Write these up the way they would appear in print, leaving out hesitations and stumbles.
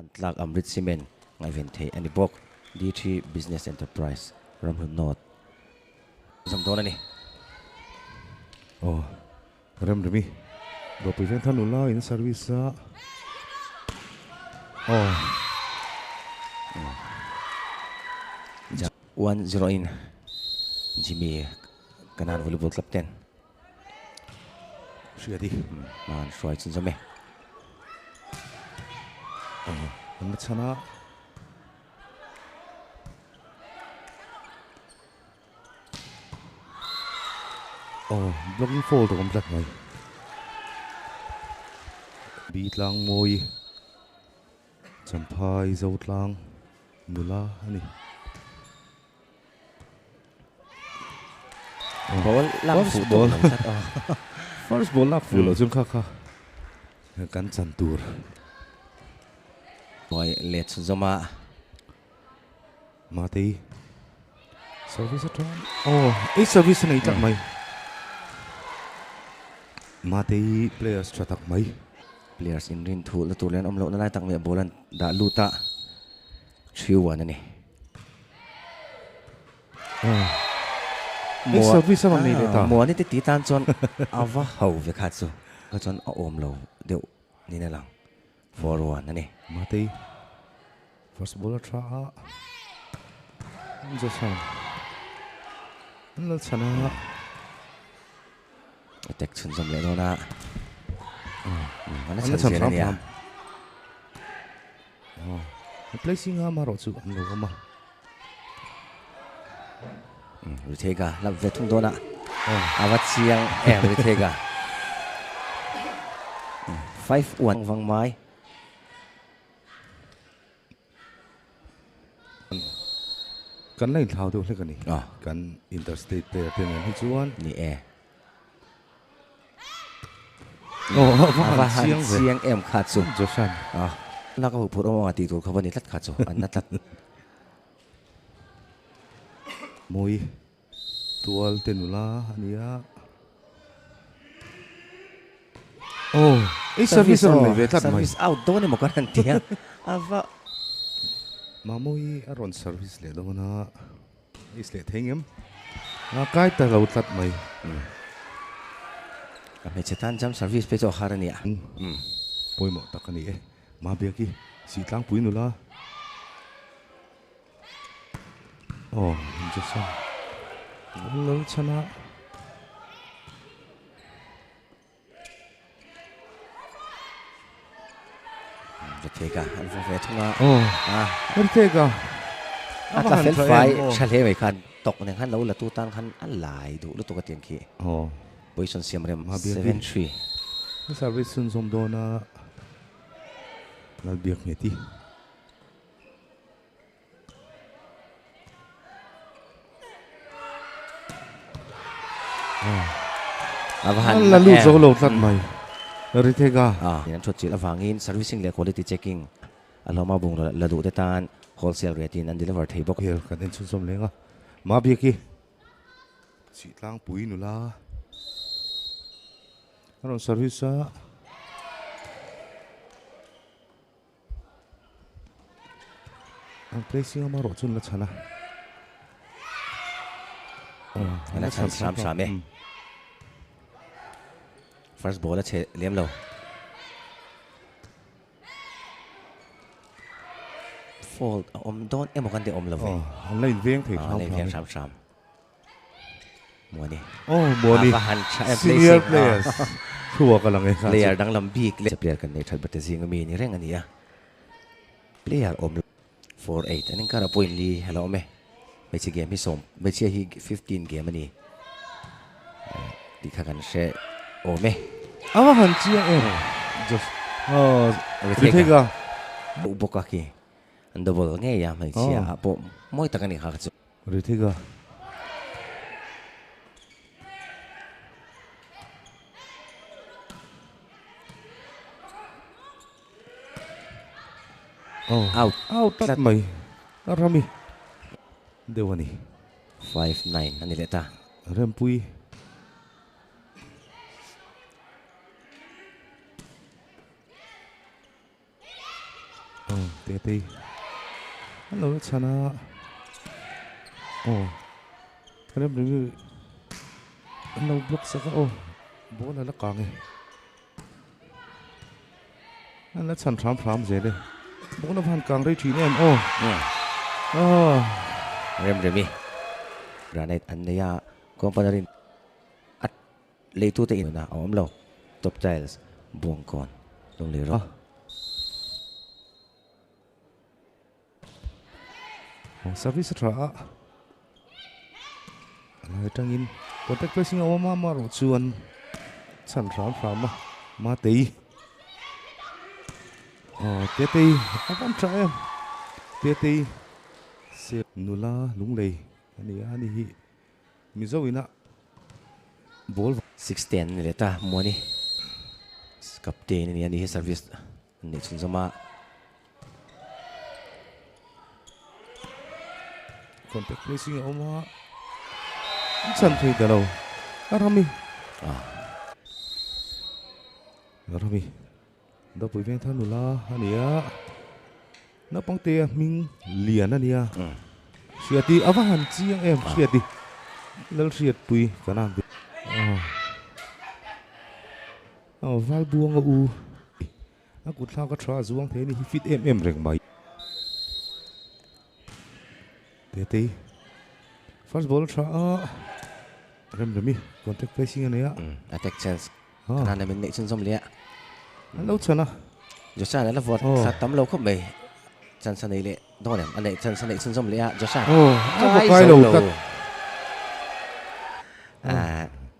Hman tlak Amrit Cement ngaihven theih a ni bawk. D3 Business Enterprise, Ramhlun North. Zawm dawn a ni. Aw, Remremi, Ropui Vengthar nula in service a. Aw. 1-0 in Jimmy Kanan Volleyball Club ten Hriati. Hman hruai chhunzawm e. Aw, an la chhan a. Aw, blocking fault a awm tlat mai. Bi tlang mawi Champhai zo tlang nula a ni. Ball lak fuh tawh lo tlat aw. First ball lak fuh loh chuan kha kha kan chan tur. Buai let chhunzawm a. Matei service atang aw ei service a nei tlat mai. Matei players tha tak mai. Players in rin thu la tur leh an awm lohna lai tak mai a ball an dah lut a. 3-1 a ni. Ei service a rawn nei leh ta. Muani te ti tan chuan a va ho ve kha chu. Kha chuan a awm lo deuh niin a lang. 4-1 a ni. Matei first ball a tha a. Josan an lal chhan a. Attack chhunzawm leh dawn a. An la chhan zel a nia. Placing a amarawh chu an lo awm a. Rithega lap ve thung dawn a. A va chiang em Rithega. 5-1 vang mai. Kan la inthlau deuh hlek a ni. Kan interstate player te nen hi chuan. Ni e. A va han chiang em kha chu. Joshan. Lak a huphurh awm anga tih tur kha va ni tlat kha chu an na tlat. Mawi tual te nula a nia. Aw, ei service a rawn nei ve tlat mai. Service out dawn emaw ka han ti a, a va. Mamawii a rawn service leh dawn a, is leh thei ngem? A kai ta lo tlat mai. Ka hmeichhe tan jump service phei chu a har a nia. Pawimawh tak a ni e. Mabiaki, Sihtlangpui nula. Aw, Jason. Lal chhan a. Retheka an vawm ve thung a. Aw, Retheka. A tla fel fai tha hle mai khan tawk nen khan lo la tu tan khan a lai duh lutuk a tiang khi. Aw. Position siam rem 7-3. Service chhun zawm dawn a Lalbiak Ngheti. A la lut zo lo tlat mai Rithega. An thawt chilh avangin servicing leh quality checking a hlawma bungraw la duh te tan wholesale rate in an deliver thei bawk. Hel kan en chhunzawm leng a, Mabiaki Chihtlangpui nula a rawn service a. An placing a marawh chu an la chhan a. An la chhan hram hram e. First ball a chhe lem lo. Fault a awm dawn emaw kan ti awm lo ve. An la inveng thei hram hram. An la inveng hram hram. Muani. Oh, Muani. A va han tha em Senior players. Thua ka lang e. Player danglam bik leh player kan nei that bate zing ami ni reng a ni a. Player awm 4-8 an inkar a point li a la awm e. Hmeichhe game hi sawm, hmeichhia hi 15 game a ni. Tih kha kan hre awm e. A va han chiang em. Just oh, Rithega. Bawk a khi. An double ngei a hmeichhia ah pawh mawi tak a ni kha kha chu. Rithika. Oh, out. Out tlat mai. A rami deuh a ni. 5-9 a ni leh ta. Rempui. Tetei an lo la chhan a aw Remremi an lo block sak a aw ball a la kang e an la chhan hram hram zel e ball a van kang rei thin em aw aw Remremi granite an nei a company a Leitute in a awm lo. Top Tiles Buangkawn Lunglei rawh. Service a tha a, a lai atangin contact placing a awm a, amaherawh chuan chhan hram hram a, Matei aw Tetei a van tha em, Tetei se nula Lunglei a ni a, ani hi Mizo ina ball. 6-10 ni leh ta Muani captain a ni a ni hi service an neih chhun zawm a. Contact placing a awm a, an chhan thei ta lo a Rami. Rami Dapui Vengthar nula a ni a. Naupang te a hming lian a nia. Hriati a va han chiang em Hriati. Lalhriatpui kan ang Aw Valbuanga u a kut thlak a tha a zuang thei a ni hi fit em em reng mai. Tetei first ball a tha a Remremi contact placing a nei a. Attack chance Kan han min neih chhunzawm leh a. An lo chhan a. Joshua a la vuat thla tam lo khawp mai. Chance a nei leh dawn em? A neih chance a neih chhunzawm leh a Joshua. A kai lo tlat.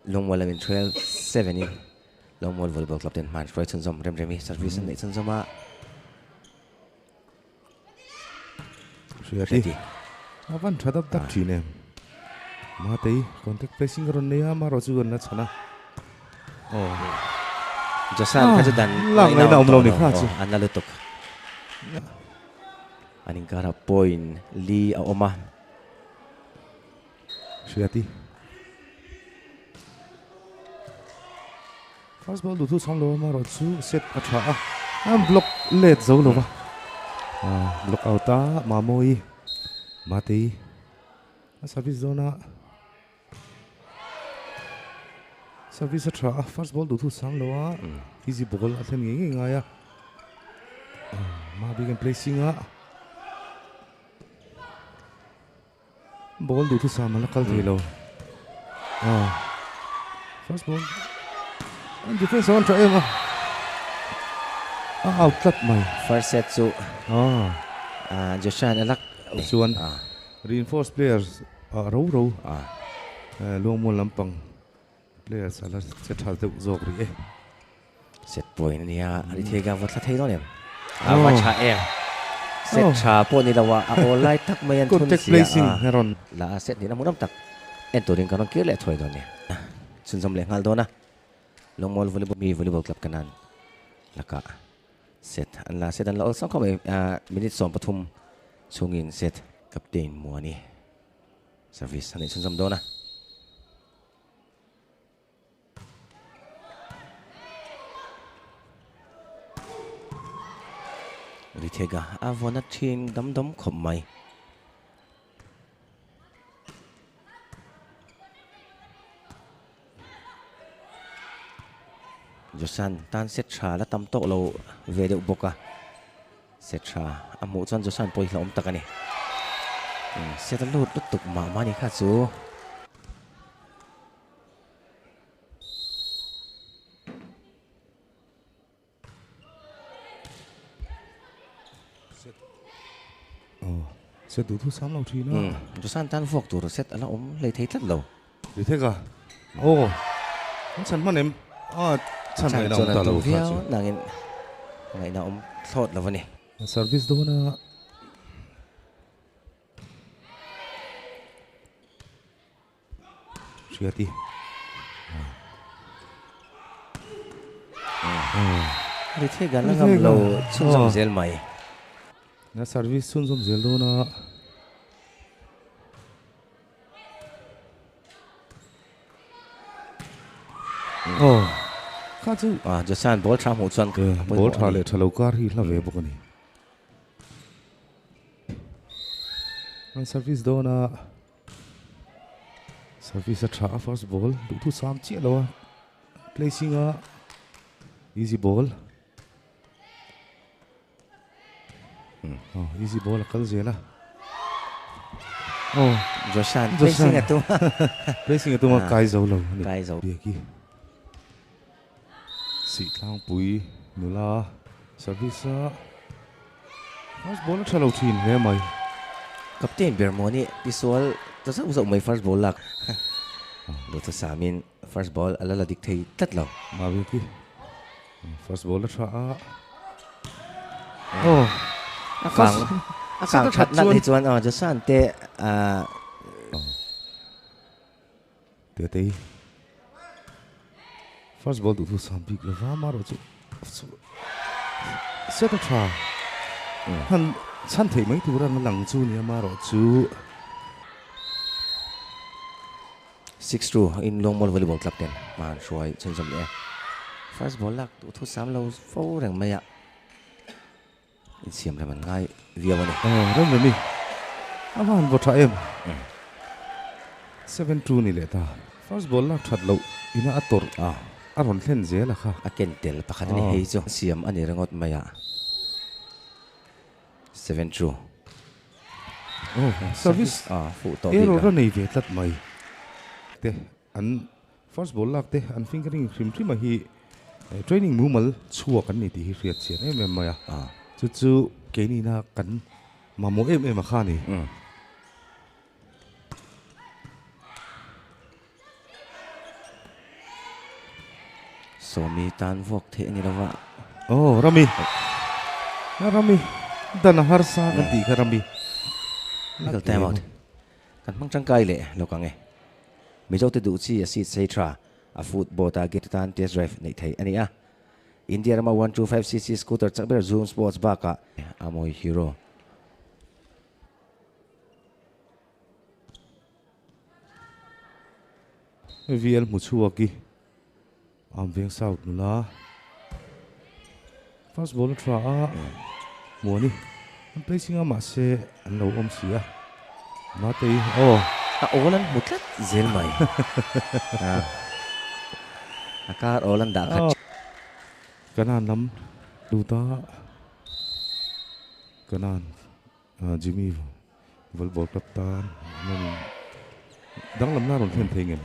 Lungmual lamin 12-7 in Lungmual volleyball club ten hman hruai chhunzawm rem rem hi service an neih chhunzawm a. Hriati. A van tha dap dap thin em. Matei contact placing a rawn nei a, amaherawh chu an la chhan a. Aw. Josan kha chu dan lak ngaihna awm lo ni kha chu. An la lutuk. An inkara point li a awm a. Hriati. First ball duhtu chhang lo amaherawh chu set a tha a, an block let zo lo va, block out a Mamawii Matei a service dawn a, service a tha a, first ball duhtu chhang lo a, easy ball a thlen ngei ngei ngai a, Mabik an placing a. Ball duhthusam a la kal thei lo. First ball. An defense an tha em a. A out tlat mai. First set chu Joshua-a'n a lak. Chuan reinforce players ah ro ro Luangmual lampang players a la che tha deuh zawk rih e. Set point a nia, a ri thei ka va thla thei dawn em? A va tha em? Set tha pawh ni lo a, a awl lai tak mai an thun sia a. La a set nihna hmunawm tak en turin kan rawn kir leh thuai dawn nia. Chhunzawm leh nghal dawn a, Lungmual volleyball mi volleyball club kanan lakah set an la set an la awlsam khawp mai minute 13 chhungin set captain Muani service a neih chhunzawm dawn a. Rithega a vawn a thin dam dam khawp mai. Josan tan set tha la tam tawh lo ve deuh bawk a. Set tha a hmuh chuan Josan pawh hi hlauhawm tak a ni. Set a lut lutuk mah mah ni kha chu. Set duh thu sam lo thin a. Josan tan vuak tur set a la awm hlei thei tlat lo. Ti thek a. Aw. An chhan hman em? A chhan ngaihna awm ta lo kha chu. Nangin ngaihna awm thlawt lo a ni. Service dawn a. Hriati. Ri thei gan a ngam lo chhunzawm zel mai. Na service chhunzawm zel dawn a. Oh. Kha chu. Ah, Josan ball tha hmuh chuan ball tha leh tha lo kar hi hla ve bawk a ni. An service dawn a, service a tha a first ball duhthu sam chiah lo a placing a easy ball oh easy ball a kal zel a oh Joshan placing a tum placing a tum a kai zo lo ani kai zo biaki Sih tlangpui nula service a first ball a tha lo thin hle mai. Captain ber maw ni tisual ta zauh zauh mai first ball lak Dawta Samin first ball a la la dik thei tlat lo. Mawiki first ball a tha a aw a kang a kang that nat hi chuan aw Josan te Tetei first ball duh thu sam bik lova amarawh chu set a tha han chhan theih mai tur ang lang chu nia amarawh chu. 6-2 in Lawngmual Volleyball Club ten hma an hruai chhunzawm leh a, first ball lak duh thu sam lo fo reng mai a. Insiam rem an ngai viau a ni. Aw rem rem i a va han vaw tha em. 7-2 ni leh ta. First ball lak that loh ina a tawrh a rawn thlen zel a kha. A ken tel pakhat a ni hei chu. Siam a ni ringawt mai a. 7-2. Aw service error a nei ve tlat mai. Te an First ball lak te an fingering hrim hrim a hi training mumal chhuak an ni tih hi hriat chian em em mai a, chu chu keinina kan mamawh em em a kha a ni. Sawmi tan vuak theih a ni lova. Aw Rami, Rami dan a harsa kan tih kha Rami. Middle time out. Kan hmang tangkai leh lawk ang e. Mizo te duh chi a seat sei tha, a foot board a gate atan test drive neih theih a ni a. India rama 125cc scooter chak ber Zoom Sports bakah a mawi hero. VL hmuchhuak i Am veng south nula first ball a tha a Muani an placing a mahse an lo awm si a Matei aw. A awl an hmu tlat zel mai a kar awl an dah khat. Kanan lam luta Kanan Jimmy volleyball club tan danglamna rawn thlen thei ngem.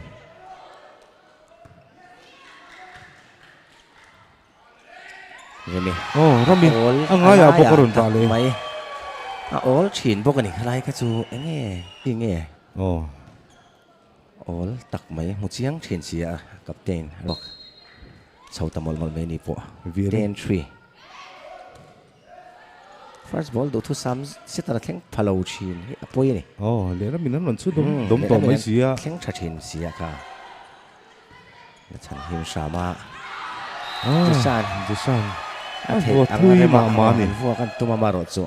Remi. Aw Rami a ngaiah bawk a rawn dah leh. Mai a awl thin bawk a ni khalai kha chu enge ti nge. Aw. Awl tak mai hmu chiang thin si a captain bawk chho ta mawlh mawlh mai ni pawh. 10-3. First ball duhthusam setter a thleng pha lo thin hi a pawi a ni. Aw lehlam in an rawn chu dawm dawm tawh mai si a. Thleng tha thin si a kha. La chhan him hram a. Jason. Jason. A theih ang a rem a an vuak an tum a marawh chu.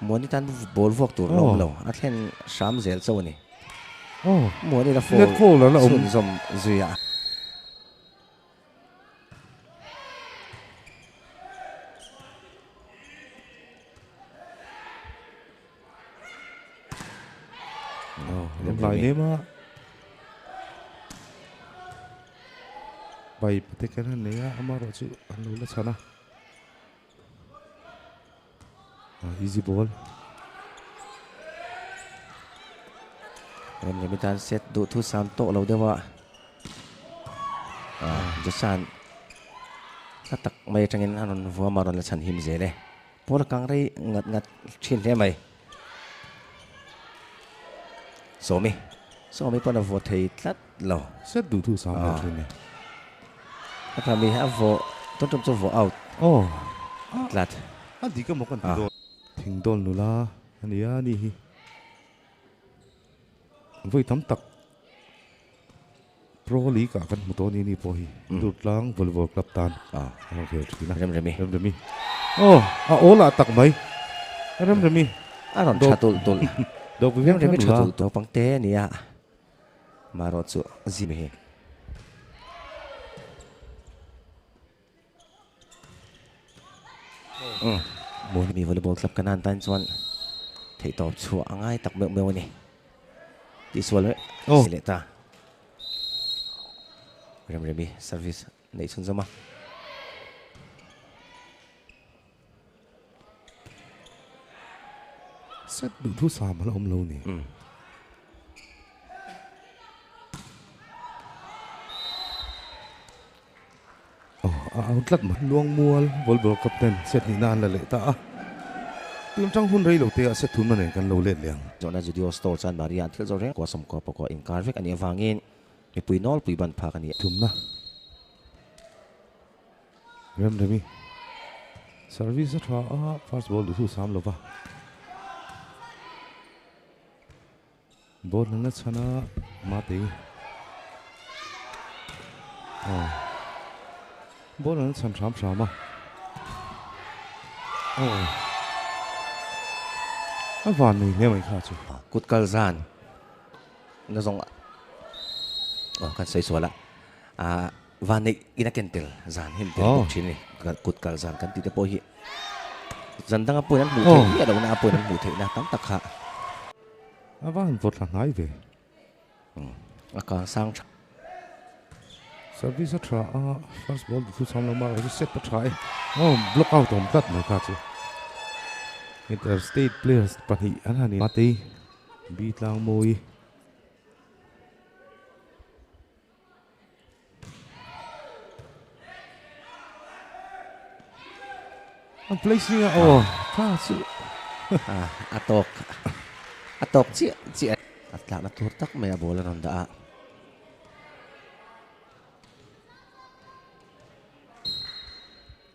Muani tan ball vuak tur la awm lo. A thlen hram zel chauh a ni. Muani la foul chhunzawm zui a. Lai nem a. Pipe te kher an nei a amarawh chu an lo la chhan a easy ball Remremi tan set duh thu sam tawh lo deuh a Jasan hla tak mai atangin a rawn vuam a rawn la chhan him zel e Pawl a kang rei ngat ngat thin hle mai. Sawmi, Sawmi pawn a vaw thei tlat lo. Set duh thu sang ve thin e. A kha mi a vaw tun tum chu vaw out tlat. A dik emaw kan ti dawn. Thingdawl nula a nia a ni hi. Vawi tam tak Pro League ah kan hmu tawh a ni ni pawh hi. Durtlang Volleyball Club tan a rawn khel thin a. Remremi. Remremi. Aw, a awl ah tak mai. Remremi. A rawn tha tulh tulh. Remremi tha tulh tulh naupang te a ni a. Marawh chu zim hi. Mi volleyball club kan han tan chuan theihtawp chhuah a ngai tak meuh meuh a ni. Tihsual si leh ta. Remremi service neih chhunzawm a. Set duh thu sam a la awm lo ni. Aw a au tlat mai. Luangmual volleyball captain set hnihna an la leh ta a. Tun tang hun rei lo te ah set thumna nen kan lo let leh ang. Zawhna Judeo store chuan Maria an thil zawh reng kua sawmkua pakua inkar vek a nih avangin mipui nawlpui ban phak a ni. Thumna. Remremi service a tha a, first ball duhtu sam lova. Ball an la chhan a, Matei. Aw. Ball an la chhan hram hram a. Aw. A van nei hle mai kha chu. Kut kal zan na zawng aw kan sawi sual a. Ah. Vanneih in a ken tel zan hi an tel bawk thin a ni. Kut kal zan kan tih te pawh hi zan danga pawhin an hmuh theih miah lohna a pawhin an hmuh theihna tam tak kha. A va han vawt thla hnai ve. A kang sang tha. Service a tha a, first ball duhtu chhang lo mah erawh chu set a tha e. Aw block out a awm tlat mai kha chu. Inter state players pahnih an han in. Matei, B Tlangmawi. An placing a aw tha chu a tawk a tawk chiah chiah a tlakna tur tak mai a ball a rawn dah a.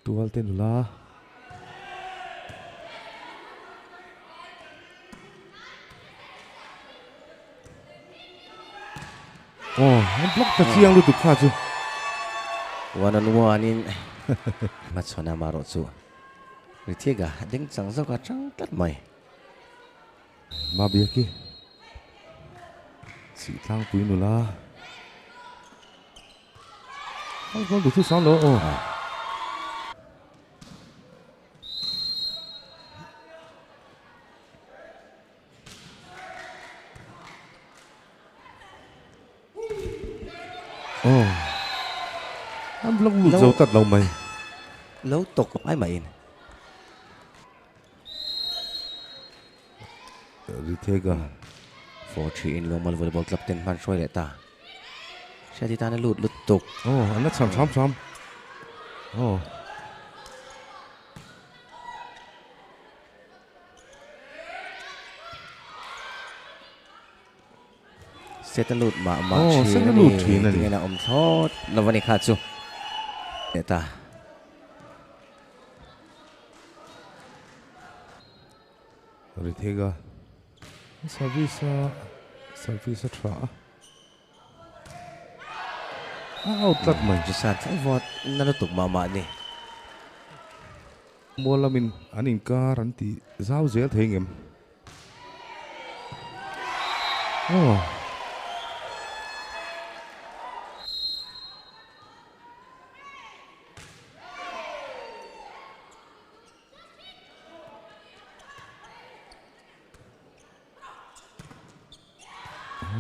Tual te nula. Aw, an block ta chiang lutuk kha chu. One on one in hmachhawn a marawh chu Rithiga ding chang zawk a tang tlat mai. Mabiaki Sihtlangpui nula. Ai goal duh chu sang lo aw. Aw. An block lut zo tlat lo mai. Lo tawk ai mai in. Rithega. 4-3 in Lawngmal Volleyball Club ten hman hruai leh ta. Hriati tan a lut lut tuk. Aw, an la chhan hram hram. Aw. Set a lut mah mah thin a ni. Tingin a awm thlawt lo a ni kha chu. Leh ta. Rithega service a service a tha a a out tlat mai. Chusan thleng vawt na lutuk mah mah ni. Mual lamin an inkar an ti zau zel thei ngem. Aw.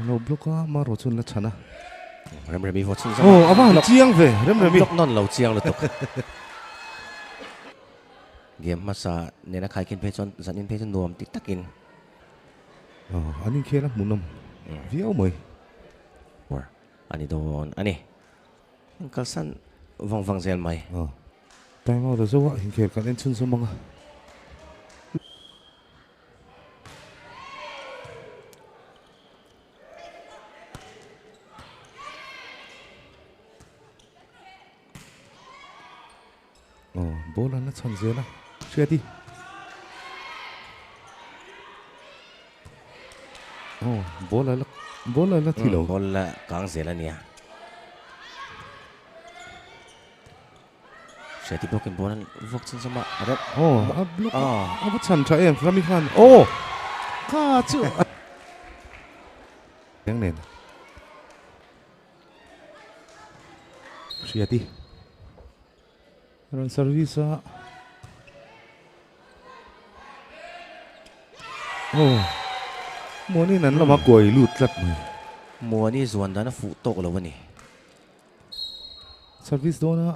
Lo block a marawh chuan la chhan a. Remremi haw chhun zawng. Aw a va han chiang ve Remremi. Block nawn lo chiang lutuk. Game hmasa nena khaikhin phei chuan zanin phei chu nuam ti takin. Aw an inkhel a hmuhnawm viau mai. A ni dawn a ni. Kalsan vang vang zel mai. Aw. Time out a zo a, inkhel kan en chhunzawm ang a. Aw, ball an la chhan zel a, Hriati. Aw, ball a la, ball a la thi lo. Ball la kang zel a nia. Hriati bawkin ball an vawk chhun zawm a, rep. Aw, a block a, a va chhan tha em Rami khan. Aw, kha chu. Eng nen. Hriati. Rawn service a. Aw, Muani'n an lama kuai lut tlat mai. Muani zuan dan a fuh tawk lo a ni. Service dawn a.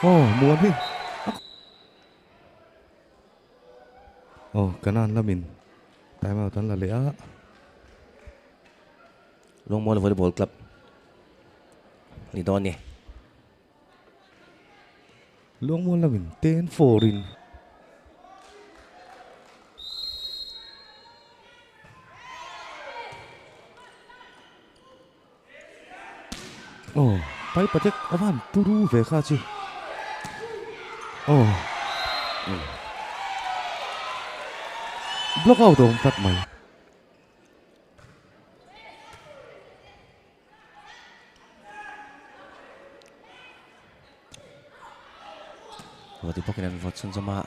Aw, Muani. Aw, Kanan lamin time out an la leh a. Lungmual Volleyball Club ni dawn ni. Lungmual lamin 10-4 in. Aw, pai patek a van turu ve kha chu. Aw. Block out a awm tlat mai. Ruati bawkin an vawt chhunzawm a.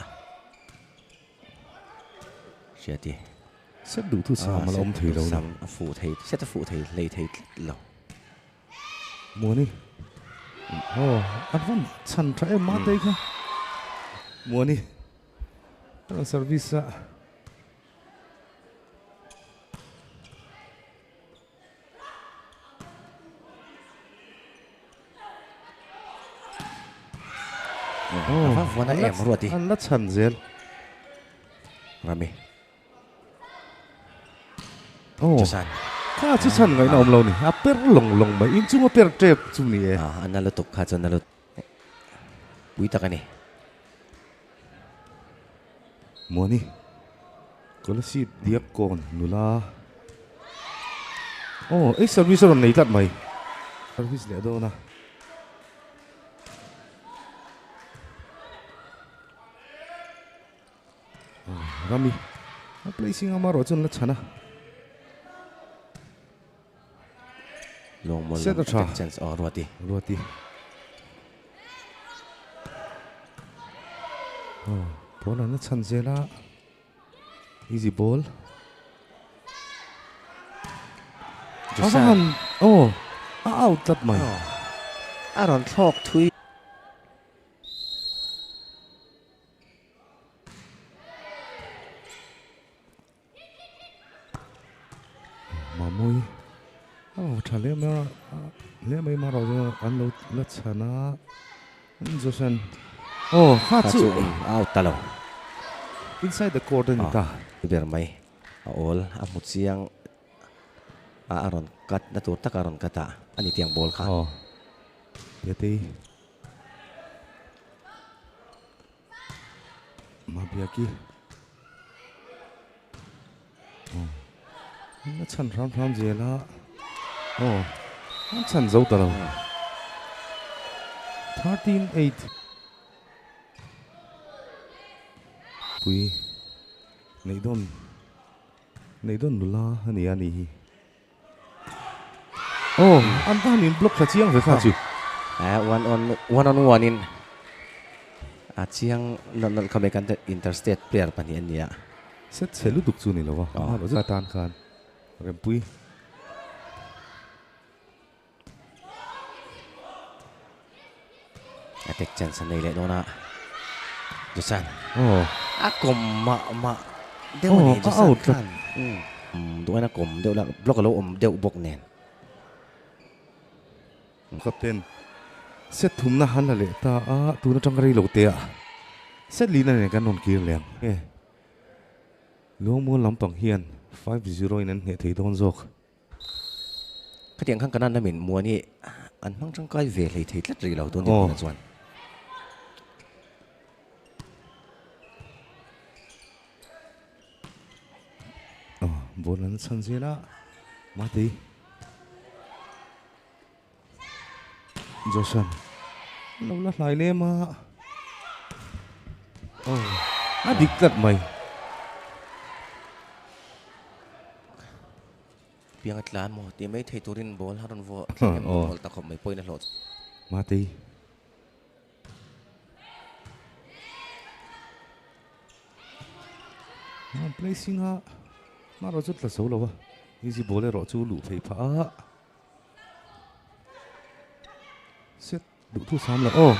Hriati. Set duh thu sam a la awm thei lo ni. A fuh thei, set a fuh thei hlei thei tlat lo. Muani. Aw, an rawn chhan tha em Matei kha. Muani. Service a. An la chhan zel. Rami. Oh. Kha chu chhan ngaihna awm lo ni. A per lawng lawng mai. Inchung a per tep chu ni e. A na lutuk kha chu na lutuk. Pui tak a ni. Muani, Kolasib diak kawn nula. Aw, ei service a rawn nei tlat mai. Service leh dawn a. Rami, a placing a marawh chuan la chhan a. Lawngmawl lam attack chance aw Ruati. Ruati. Oh, ball an la chhan zel a. Easy ball. Josan. Oh, a out tlat mai. A rawn thlawk thui. Mamui a rawn tha hle mai a hle mai ma rawh chuan an lo la chhan a Josan aw kha chu out ta lo inside the court a ni ta ber mai a awl a hmu chiang a a rawn cut na tur tak a rawn cut a a ni tiang ball kha aw Yatei Mabiaki aw an la chhan hram hram zel a aw an chhan zo ta lo 13-8 pui neih dawn neih dawn nula a ni a ni hi. Aw, an tan in block tha chiang ve kha chu. One on one on one in a chiang nawlh nawlh kha mai kan interstate player pahnih an ni a. Set chhe lutuk chu ni lo a, a hma tan khan Rempui. Attack chance an nei leh dawn a. Josan. Aw. A kawm mah mah deuh a ni Josan khan. Duain a kawm deuh la block a lo awm deuh bawk nen. Captain set thumna han la leh ta a, tun atang rei lo te ah set lina nen kan rawn kir leh ang e. Luangmual lampang hian 5-0 in an hneh thei dawn zawk. Khatiang khan Kanan lamin muan hi an hmang tangkai ve hlei thei tlat rih lo tun dinhmunah chuan. Aw, ball an chhan zel a, Mati. Josan lo la hlai lem a, aw a dik tlat mai. Piang a tlan maw tih mai thei turin ball a rawn vuah tlat em ball ta khawp mai pawhin a hlawh. Mati. Placing a hmarawh chu tla zo lo a, easy ball erawh chu luh theih phah a. Duhthu sam lo aw.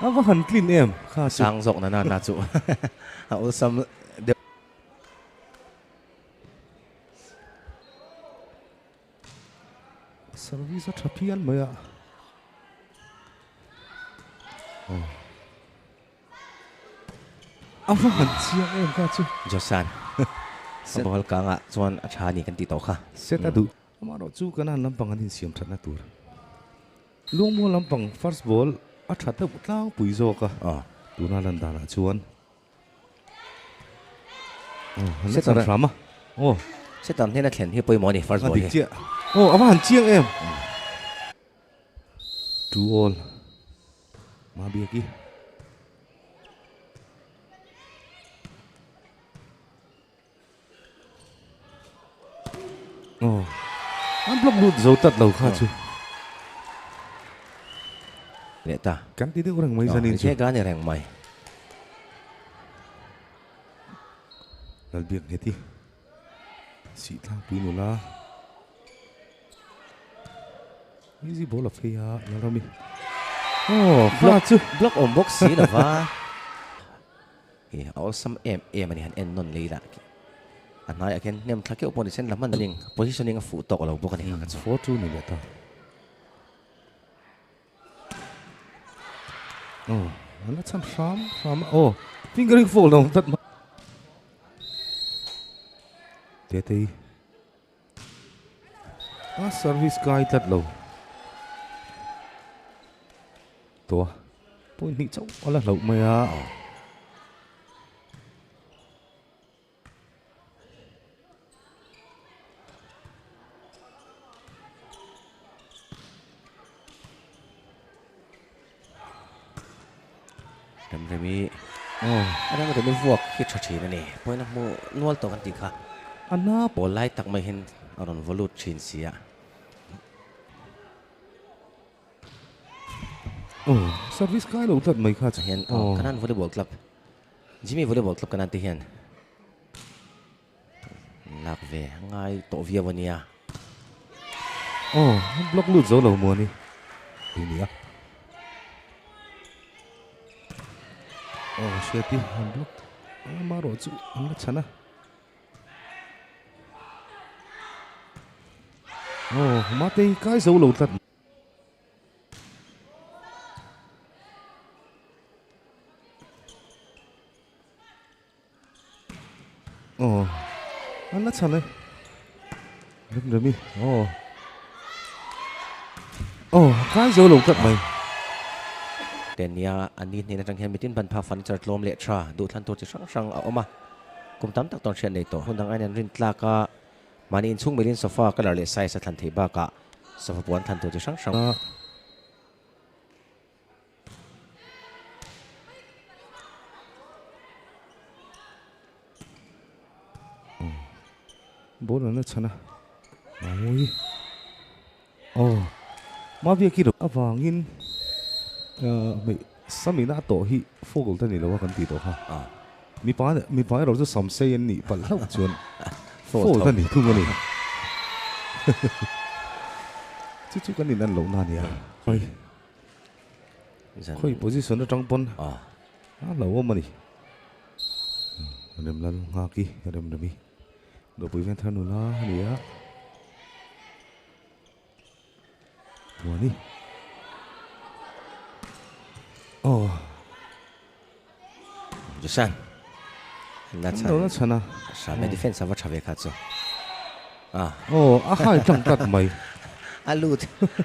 A va han tlin em kha chu. Sang zawk na na na chu a awlsam deuh. Service a tha phian mai a. Aw. A va han chiang em kha chu. Josan. A ball kangah chuan a tha a ni kan tih tawh kha. Set a duh. Amaherawh chu kan han lampang an insiam thatna tur. Lungmual lampang first ball a tha deuh tlangpui zawk a. Tuna lan danah chuan Aw han la hram a. Aw. Setup hnena thlen hi pawimawh a ni first ball hi. A dik chiah. Aw a va han chiang em. 2 all. Mabiaki. Aw an block lut zo tat lo kha chu. Leh ta. Kan ti deuh reng mai zanin chu. Aw ka ni reng mai. Lalbiak Ngheti Sihthlangpui nula Easy ball a phei a Lalrami. Aw kha chu block awm bawk si lova. Hi a awlsam em em a ni han en nawn lei lah khi. A hnaiah khian hnem thla keuh pawh ni sen la hman ning positioning a fuh tawk lo bawk a ni kha ka chu. 4-2 ni leh ta. Aw an la chhan hram hram a aw fingering foul a awm tlat mai. Tetei a service kai tlat lo. Tawh a, point hnih chauh a la hlauh mai a. Remremi Remremi vuak hi tha thin a ni. Point a hmu nual tawh kan tih kha. A na pawl lai tak mai hian a rawn vaw lut thin si a. Aw service kai lo tlat mai kha chu. Hian aw Kanan volleyball club Jimmy volleyball club Kanan te hian lak ve ngai tawh viau a nia. Aw block lut zo lo maw ni tih nia. Aw hriati an block amaherawh chu an la chhan a. Aw Matei kai zo lo tlat. Aw an la chhan e. Remremi aw aw kai zo lo tlat mai. Tenia a ni hnen atang hian mitin ban phak furniture tlawm leh tha duhthlan tur chi hrang hrang a awm a. Kum tam tak tawn hriat nei tawh hun dang aiin an rin tlak a, mahni inchhung melhin sofa colour leh size a thlan theih bakah sofa puan thlan tur chi hrang hrang. Ball an la chhan a, mawi aw Maviaki ro avangin hmei Samina a tawh hi foul ta ni lo a kan tih tawh kha. Mipa mipa erawh chu sam sei an nih palh hlauh chuan foul ta ni thung a ni. Chu chu kan in an lohna a nia. Khawi position atang pawn a lo awm a ni. Remlal Nghaki Remremi Dawpui Venthar nula a ni a. Muani. Aw. Josan. Na chan. Na chan a. Same defense ava tha ve kha chu. Ah. Aw, a hai tlang tlat mai. A lut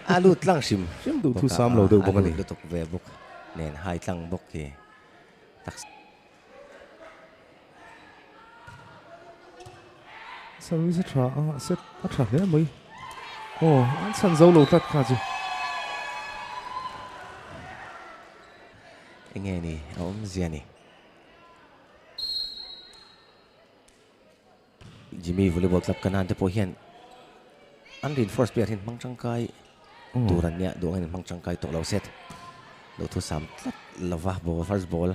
a lut tlang hrim. Hrim duh thu sam lo deuh bawk a ni. A lut lutuk ve bawk nen hai tlang bawk hi. Tak. Service a tha a, set a tha hle mai. Aw, an chhan zo lo tlat kha chu. Enge ni a awmzia ni. Jimmy volleyball club kanan te pawh hian an reinforce player hian hmang tangkai tur an nia duh angin an hmang tangkai tawh lo set lo thu sam tlat lova ball first ball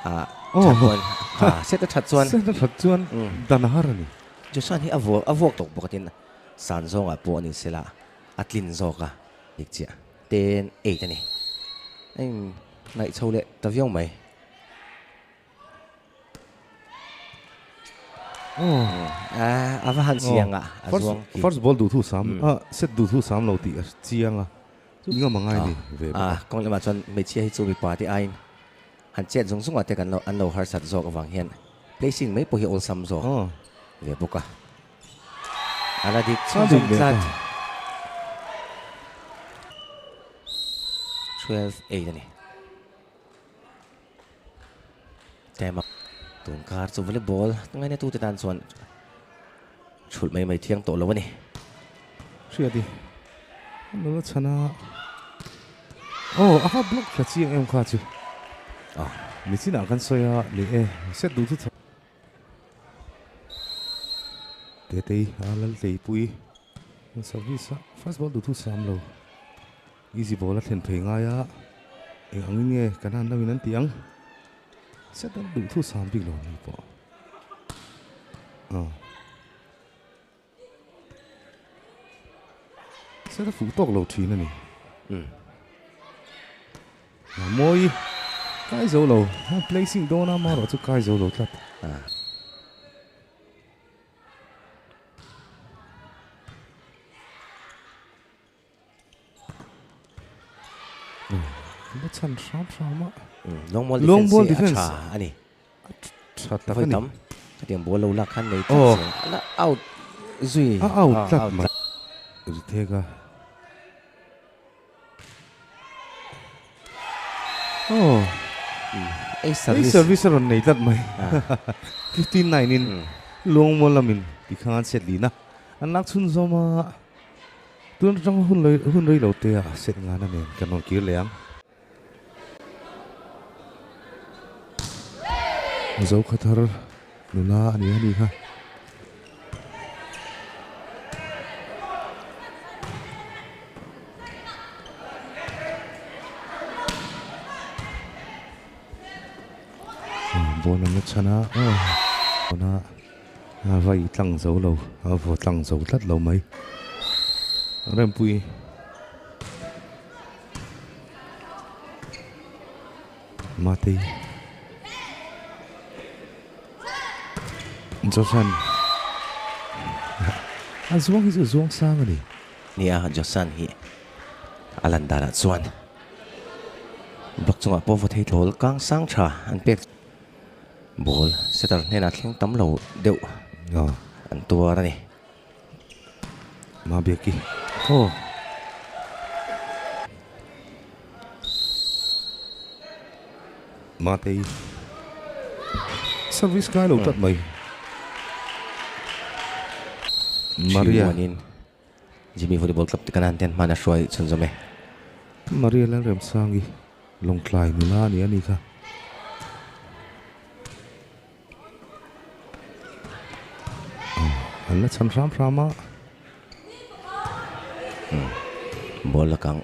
ah that chuan ah set a that chuan set a that chuan dan a har a ni. Joshua hi a vuak a vuak tawk bawk atin san zawngah pawh a ni sela a tlin zawk a dik chiah. 10 8 a ni. A in hnaih chho leh ta viau mai. A va han chiang a, a zuang khi. First ball duh thu sam, set duh thu sam lo tih a chiang a, chu ngam a ngai ni ve bawk a. Kawng lamah chuan hmeichhia hi chu mipa te aiin han chet zung zungah te kan lo an lo harsat zawk avang hian placing mai pawh hi awlsam zawk ve bawk a. A la dik chhunzawm tlat. 12 8 a ni. Tema tun kar chu volleyball ngaina tute tan chuan thulh mai mai thiang tawh lo a ni. Hriati a nula chhan a, aw a va block thla chiang em kha chu. Nichinah kan sawi a ni e, set duh chu. Tetei a Laltleipui service a first ball duh thu sam lo. Easy ball a thlen phei ngai a, eng angin nge kan han lo in an tih ang? Set an duh thu sam bik lo ni pawh. Aw. Set a fuh tawk lo thin a ni. Umm. A mawi kai zo lo, placing dawn a marawh chu kai zo lo tlat. Ah. La chhan hram hram a. Long ball Long defense hi a tha a ni. A tha tak a ni. Vawitam khatiang ball lo lak khan nei tlat zel. A la out zui. A out tlat mai. Rithek a. Aw. Ei service. Ei service a rawn nei tlat mai. 59 in Long ball lamin tikhan set lin a. An lak chhun zawm a. Tun atanga hun lei hun rei lo te ah set ngana nen kan rawn kir leh ang. Zokhathar nula a ni a ni kha. Ball an la chhan a, aw. A vai tlang zo lo, a vaw tlang zo tlat lo mai. Rempui. Matei. Josan. A zuang hi chu zuang sang a ni. Nia, Josan hi a lan danah chuan block chungah pawh vaw thei thawl kang sang tha an pek. Ball setter hnenah thleng tam lo deuh an tuar a ni. Mabiaki aw. Matei service kai lo tlat mai. Maria. Jimmy Volleyball Club te kanan ten hman a hruai chhunzawm e. Maria Lalremsangi Lawngtlai nula a ni a ni kha. An la chhan hram hram a. Ball la kang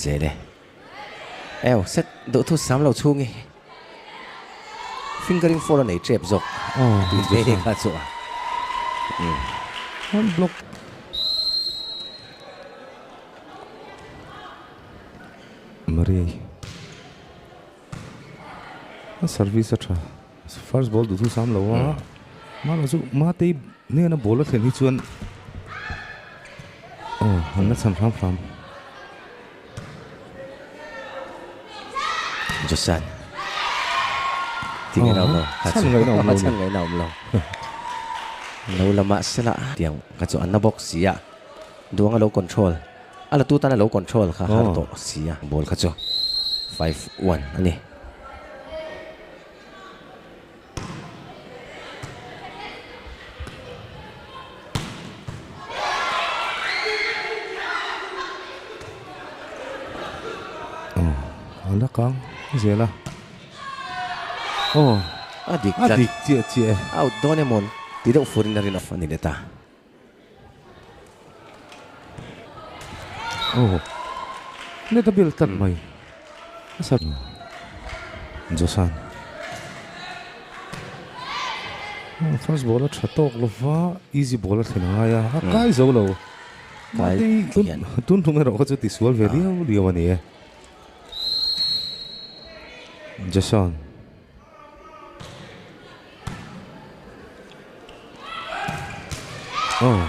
zel e. Ew set duh thu sam lo chhungi. Fingering four a nei tep zawk. Tih ve kha chu a. An block. Maria a service a tha. First ball duh thu sam lo a. Mahlo chu Matei hnena ball a thlen hi chuan aw an la chhan hram hram. Josan ti ngaihna awm lo chhan ngaihna awm lo chhan ngaihna awm lo lo lama sela tiang kha chu an na bawk si a duang a lo control a la tu tan a lo control kha har tawh si a ball kha chu 5-1 a ni. Aw a la kang zel a aw a dik a dik chiah chiah e out dawn emaw ti deuh furin a rin a ni leh ta. Aw net a bel tlat mai a sa Josan first ball a tha tawk lova easy ball a thlen a ngai a a kai zo lo. Kai hian. Tun tum erawh kha chu tisual ve riau riau a ni e. Jason. Oh.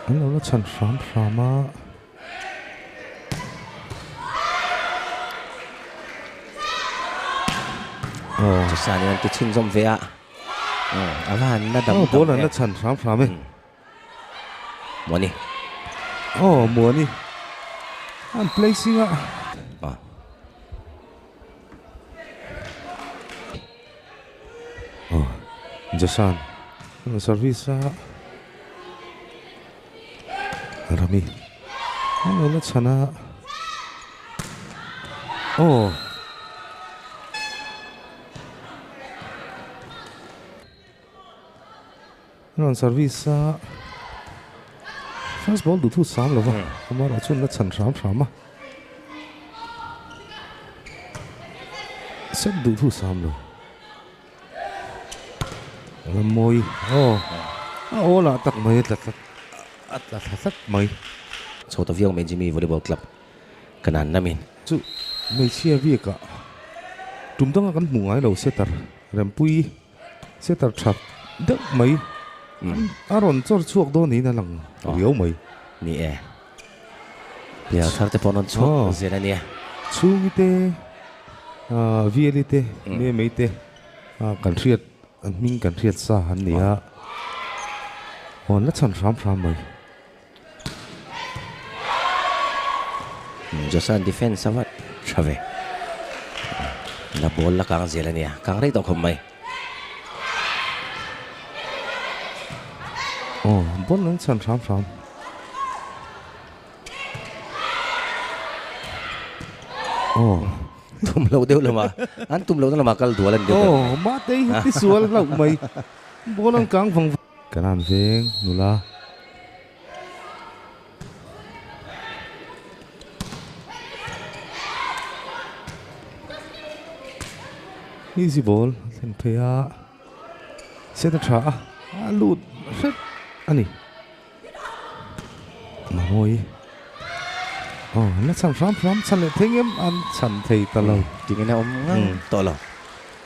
An lo la chhan hram hram a. Oh. Jason in an ti chhunzawm ve a. A va han na dam dam ball an la chhan hram hram e. Muani. Oh, Muani. An placing a. Ah. Oh, Jasan. Service a. Rami. An lo la chhan a. Oh. Rawn service a first ball duh thu sam lova amaherawh chuan la chhan hram hram a set duh thu sam lo la mawi aw a aw lah tak mai a tla tlat a tla thla tlat mai. Chho ta viau mai Jimmy Volleyball Club Kanan lamin. Chu hmeichhia biakah tum danga kan hmuh ngai lo setter Rempui setter tha deuh mai a rawn chawr chhuak dawn niin a lang riau mai. Ni e, pian thar te pawh an rawn chhuak zel a nia. Chhungi te, Viali te, Memei te kan hriat an hming kan hriat sa an ni a, aw an la chhan hram hram mai. Josan defense a vat tha ve. La ball la kang zel a nia. Kang rei tawh khawp mai. Aw, ball an chhan hram hram. Aw. Tum lo deuh lama. An tum lohna lamah kal dual a ni deuh ber mai. Aw, Matei hi tisual hlauh mai. Ball an kang vang vang. Kanan veng nula. Easy ball a thlen phei a, set a tha a, a lut hret a ni. Mawi aw an la chhan hram hram chhan leh thei ngem an chhan thei ta lo. Tingin a awm ngang tawh lo.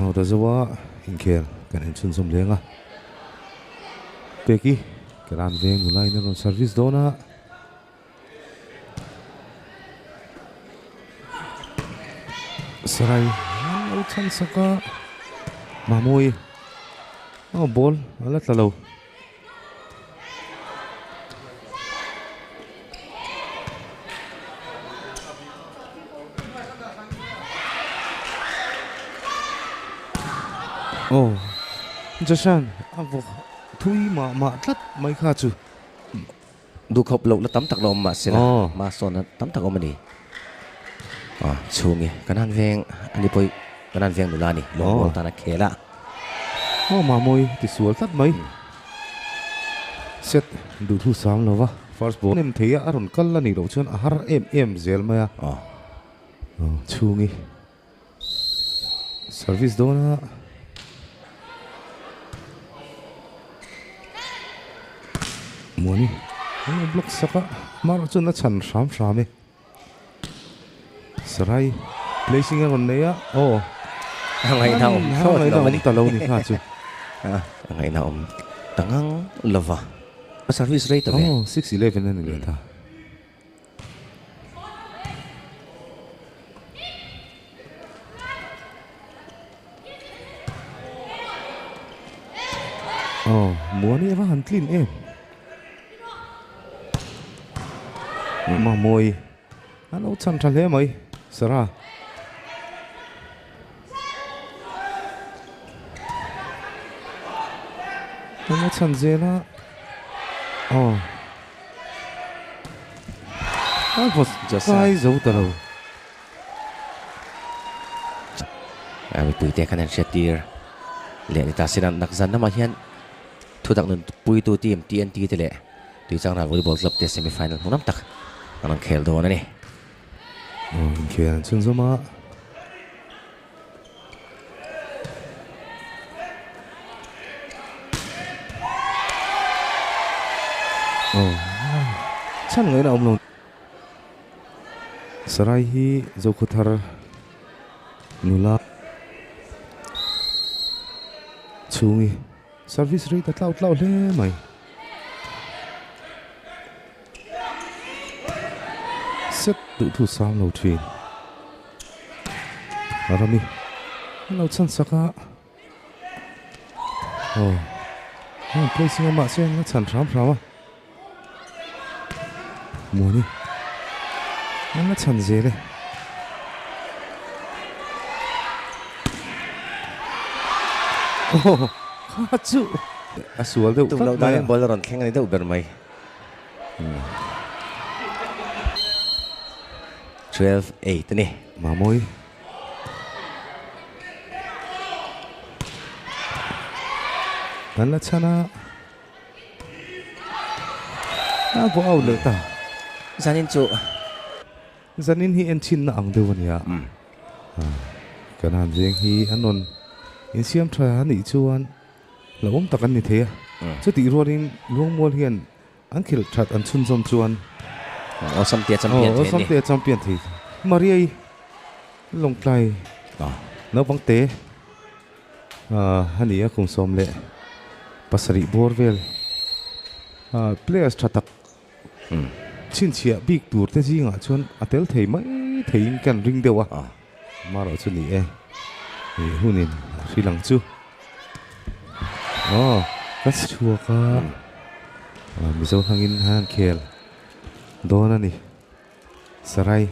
Aw ta zo a inkhel kan inchhunzawm leng a. Peki Karan veng nula in a rawn service dawn a. Sarai an lo chhan sak a. Mamui aw ball a la tla lo. Aw Jashan a vawk thui mah mah tlat mai kha chu. Duhkhawp lohna tam tak la awm mahse la hmasawnna tam tak awm a ni. Aw chhungi kan han veng a ni pawh kan han veng nula a ni lawng ball tan a khel a. Aw Mamawi ti sual tlat mai. Set duhthu sang lova first ball nem thei a a rawn kal a nih loh chuan a har em em zel mai a. Aw chhungi service dawn a. Muani an lo block sak a hmarah chuan a chhan hram hram e. Sarai placing a rawn nei a aw a ngaihna awm thlawt lo a ni ta lo ni kha chu a ngaihna awm ta ngang lova a service rei ta ve aw 6-11 a ni leh ta. Aw Muani ava han tlin em. Mamawii a lo chhan tha hle mai Sarah. A chhan zel a aw a vaw kai zo ta lo. Mipui te khan an hriat tir leh ni ta sin a nakzan lamah hian Thutak nun puitu team TNT te leh Tuichangral Volleyball Club te semi final hmuhnawm tak an rawn khel dawn a ni. Aw inkhel an chhunzawm a. Aw chhan ngaihna awm lo. Sarai hi Zokhawthar nula chhungi service rate a tlau tlau hle mai. Set duh thu sang lo thin. Rami an lo chhan sak a. Aw heng placing a mahse an la chhan hram hram a. Muani an la chhan zel e. Aw kha chu a sual deuh tlat mai a. Ball a rawn thleng a ni deuh ber mai. 12-8 a ni. Mamawi. An la chhan a. A bawh out leh ta. Zanin chu. Zanin hi enchinna ang deuh a nia. Kan han veng hi an rawn insiam tha a nih chuan hlauhawm tak an ni thei a. Chutih rualin Luangmual hian An khilh that an chhunzawm chuan Awlsam tia champion thei an ni. Awlsam tia champion thei. Maria-i Lawngtlai naupang te a ni a, kum 17 bawr vel players tha tak chhinchhiah bik tur te zingah chuan a tel thei mai theiin kan ring deuh a, marawh chu ni e, hunin a hrilh ang chu. Aw ka chhuak a Mizo hlangin han khel dawn a ni Sarai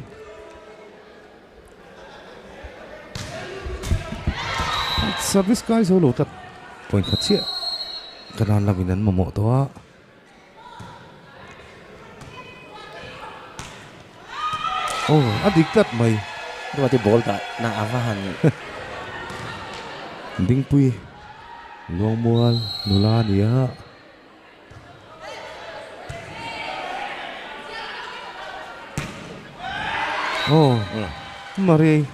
Service kai zo lo tlat point khat chiah ka nan lamin an mamawh tawh a. Aw a dik tlat mai. Ruati ball dah na a va han. Dingpui Luangmual nula a ni a. Aw Marie.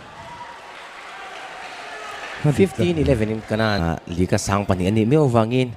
15-11 in kana Liga sang pahnih a nih miau avangin.